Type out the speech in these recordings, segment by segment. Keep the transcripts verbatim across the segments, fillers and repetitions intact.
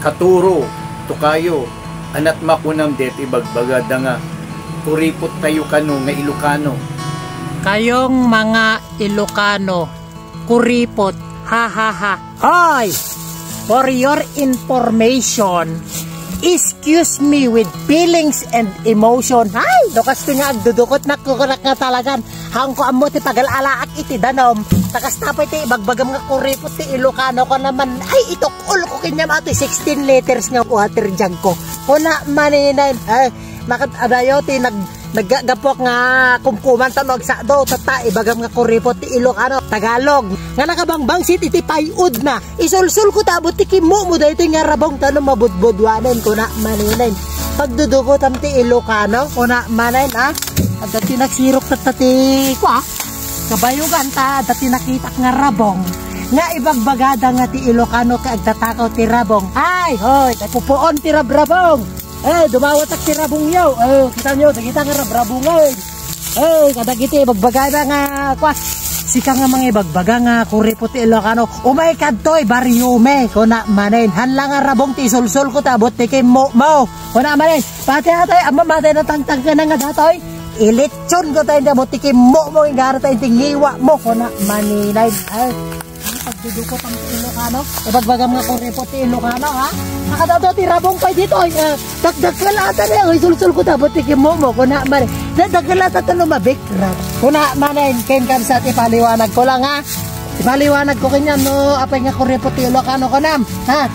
Katuro, tokayo, anat makunam deti ibagbagada nga kuripot tayo kano nga Ilocano. Kayong mga Ilocano, kuripot, ha ha ha. Hoy! For your information, excuse me with feelings and emotion. Ay, no kastoy nga agdudukot na kukunak nga talagan. Hangko ammo ti pagal-alaak iti danom. Takas tapoy ti ibagbagam nga kuripot ti Ilocano ko naman. Ay, itukol ko kenyam atoy sixteen liters nga water jug ko. Kuna manen, ay, nakat adayo ti nag-, naggagapuak nga kumkuman ta no agsado, tatta, ibagam nga kuripot ti Ilocano, Tagalog. Nga nakabangbangsit iti pay-od na. Isulsol ko ta abot ti kimmo mo daytoy nga rabong ta no mabudbuduanen, kuna manen. Pagdudukotam ti Ilocano, kuna manen, ha? Adda ti nasirok tatta ti, kua? Kabayogan ta, adda ti nakitak nga rabong. Nga ibagbagada nga ti Ilocano kay agtatakaw ti rabong. Ay, hoy, kay pupuon ti rabrabong. Eh, dumawatak ti rabong yaw. Eh, kita nyo, dagita nga rabrabong, eh. Eh, kadagiti ibagbagada nga, kua, sika nga mga ibagbaga nga kuripot ti Ilocano. Umay kadtoy, baryo me, kuna manen. Hanla nga rabong ti isulsol ko, ta abot ti kimmo mo. Kuna manen, pati atay, amma matay na tangtangkana nga datoy. Ilitson ko tayo, abot ti kimmo mo, ingara tayo, ti ngiwa mo, kuna manen. Ay. Ang pagdudukot ang Ilocano. Ibagbagam nga kuripot ti Ilocano, ha? Nakadado ti rabong pay dito, ay, ah, dakdakkel ata na, ay, sulsul ko tapos ti kimmo mo, kuna mare. Dakdakkel ata to lumabik, rat. Kuna mare, ken kansa ti paliwanag ko lang, ha? Ipaliwanag ko kanyan, no, apay nga kuripot ti Ilocano, kunam, ha?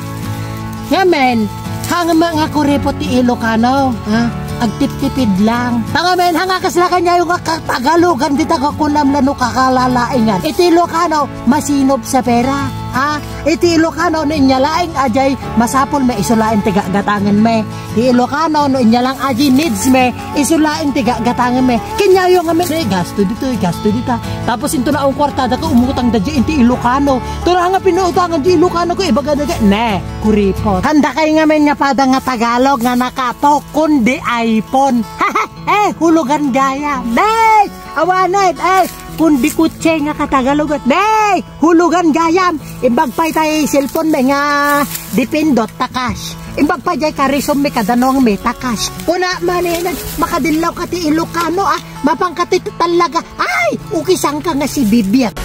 Ngamen, hangma nga kuripot ti Ilocano, ha? Agtiptipid lang. Tangamen, hanga kasla kanyayo nga katagalogan dita nga kunam la no kakalalaingan. Iti Ilocano, masinop sa pera. Ah, iti Ilocano, no inya laeng ajay, masapul me, isu laeng ti gagatangen me. Ti Ilocano, no inya lang ajay needs me, isu laeng ti gagatangen me. Kenyayo nga me, "Ay, gasto dito, ay, gasto dita." Tapos into na ang kwartada ka, umutang da di inti Ilocano. Tuna nga pinuutangan di Ilocano ko, ibaga da di, ne, kuripot. Handa kay nga men nga pada nga Tagalog nga nakatok, kundi iPhone. Eh, hulugan gayam. Nay! Awanen, eh, kundi kutse nga katagalogan. Nay! Hulugan gayam. Imbag pay tay cellphone me nga dipindot, takas. Imbag pay jay karisom me kadanuang me, takas. Kuna manen, makadillaw ka ti Ilocano, ah. Mapang ka ti talaga. Ay, ukisan ka nga si Bibiat.